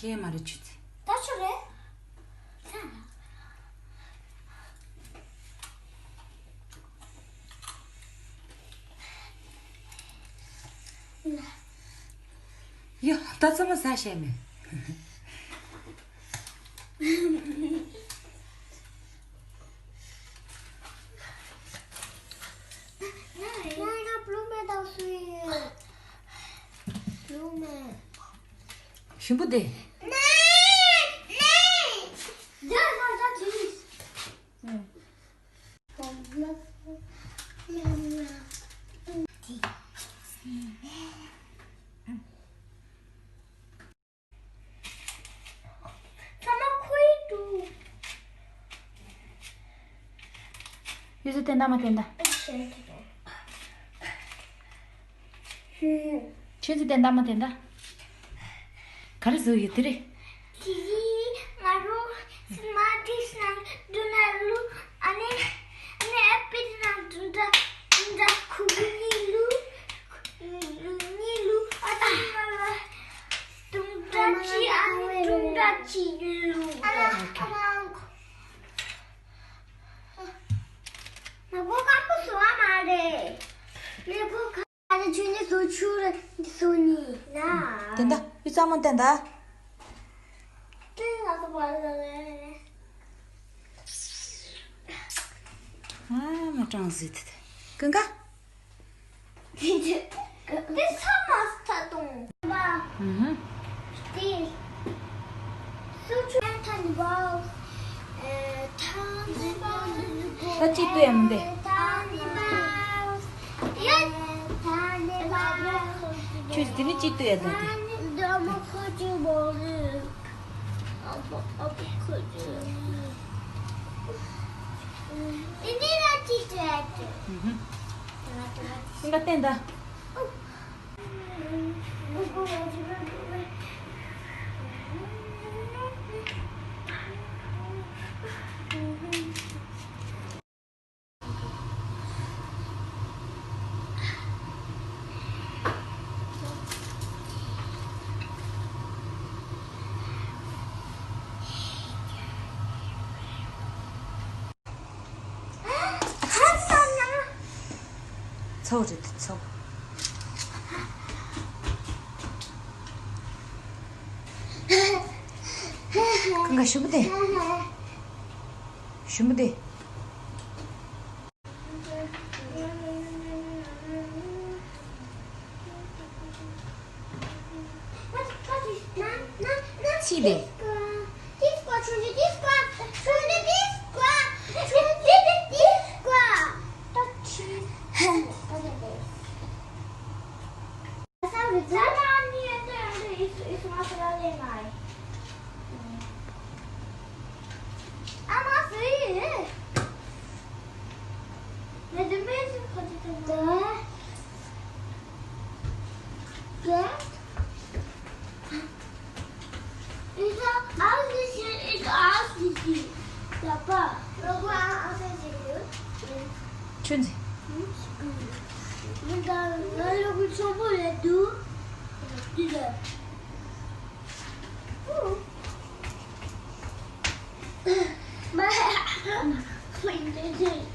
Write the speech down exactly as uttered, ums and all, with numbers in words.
ཡེ་མ་རེད་ཆུ་ཚོད། ད་ཆུ་རེད། ཡ། ད་ཚང་མ་ཟ་བྱས་མེད། ང་ང་བླུག་མེད་དང་སུ་ཡོད། བླུག་མེད། ཞིམ་པོ་དེ། ནེ་ནེ། ཡ་ཡ་ཡ་ཇི། ཚང་མ་ཁོའི་འདུག་ཡུ་ཚོ་དེ་འདྲ་མ་དེ་འདྲ། ཁྱོད་ཚོ་དེ་འདྲ་མ་དེ་འདྲ། ག་རེ་བཟོ་ཡོད་དེ་རེད། དེ་རིང་ང་རང་སི་མ་ཏིས་ནང་དུ་ན་ལུ། ཨ་ནེ་ཨ་ནེ་ཨ་པིལ་ནང་དུ་འདྲ་དུ་འདྲ་ཁུ་གུ་ནི་ལུ། ནི་ལུ་ཨ་ཏི་མ་ལ་དུ་འདྲ་ཅི་ཨ་ནེ་དུ་འདྲ་ཅི་ལུ། ཨ་ལ་ཨ་མ། ང་ཕོ་ཁམ་པོ་བཟོ་བ་མ་རེད། ངའི་ཕོ་ཁ་ལ་ཆུ་ནི་བཟོ་ཆུ་རེད་བཟོ་ནི་ན། དེ་འདྲ་ཡུ་ཚང་མ་དེ་འདྲ། དེ་ང་ཚོ་བ་ལ་རེད། ཨ་མ་ཀྲང་ཟིད་དེ་ཀུན་དགའ། འདི་ཚང་མ་ཐ་དུང་བ། ཨུ་ཧུ། འདི་སུ་ཆུ་ཐ་ནི་བ། ཨེ་ཐ་ནི་བ། ད་ཅི་ལྟོས་ཡ་མི་འདི། ཐ་ནི་བ། ཡ། ཐ་ནི་བ། ཁྱོད་འདི་ནི་ཅི་ལྟོས་ཡ་ད་དེ། ཐ་ནི་འདི་མོ་ཁོ་ཅི་བོ་རེད། ཨ་བ་ཨ་བ་ཁོ་ཅི། འདི་ནི་ལ་ཅི་ལྟོས་ཡ་དེ། ཨུ་ཧུ། སེང་གེ་བསྟན་ད། ཚོ་རེད་ཚོ། གང་ག་ཞུམ་པོ་དེ། ཞུམ་པོ་དེ། ཕྱིས་ལས། ཁྱོད་ཚེ།